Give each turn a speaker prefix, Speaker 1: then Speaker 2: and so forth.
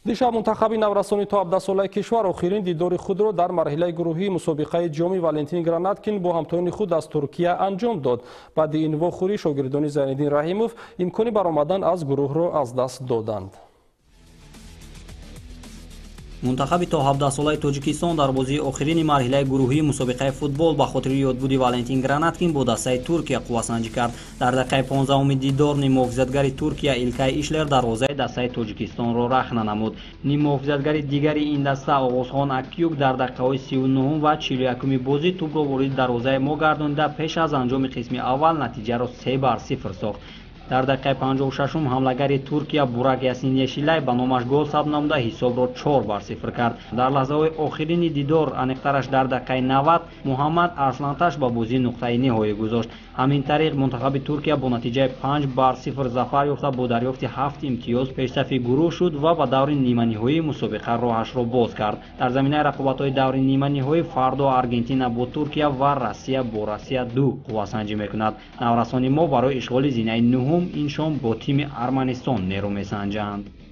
Speaker 1: Дишаб мунтахаби наврасони то 17-солаи кишвар охирин дидори худро дар марҳилаи гурӯҳии мусобиқаи ҷоми Валентин Гранаткин бо ҳамтоёни худ аз Туркия анҷом дод. Баъди ин вохӯрӣ шогирдони Зайниддин Раҳимов имкони баромадан аз гурӯҳро аз даст доданд.
Speaker 2: Мунтахаби то 17-солаи Тоҷикистон дар бозии охирини марҳилаи гурӯҳии мусобиқаи футбол ба хотири ёдбуди Валентин Гранаткин бо дастаи Туркия қуввасанҷӣ кард. Дар дақиқаи 15-уми дидор ниммуҳофизатгари Туркия Илкай Ишлер дарвозаи дастаи Тоҷикистонро рахна намуд. Ниммуҳофизатгари дигари ин даста Оғозхон Акюк дар дақиқаҳои 39 ва 41-уми бозӣ тӯбро вориди дарвозаи мо гардонида, пеш аз анҷоми қисми аввал натиҷаро 3-0 сохт. Дар дақиқаи 56-ум ҳамлагари Туркия Бурак Ясин Ешилай ба номаш гол сабт намуда, ҳисобро 4-0 кард. Дар лаҳзаҳои охирини дидор, аниқтараш дар дақиқаи 90, Муҳаммад Арсланташ ба бозӣ нуқтаи ниҳоӣ гузошт. Ҳамин тариқ мунтахаби Туркия бо натиҷаи 5-0 зафар ёфта, бо дарёфти 7 имтиёз пешсафи гурӯҳ шуд ва ба даври ниманиҳоии мусобиқа роҳашро боз кард. Дар заминаи рақобатҳои даври ниманиҳоӣ фардо Аргентина бо Туркия ва Россия бо Россия 2 қуввасанҷӣ мекунад. Наврасони мо барои ишғоли зинаи нуҳум ин шом бо тими Арманистон нерӯ месанҷанд.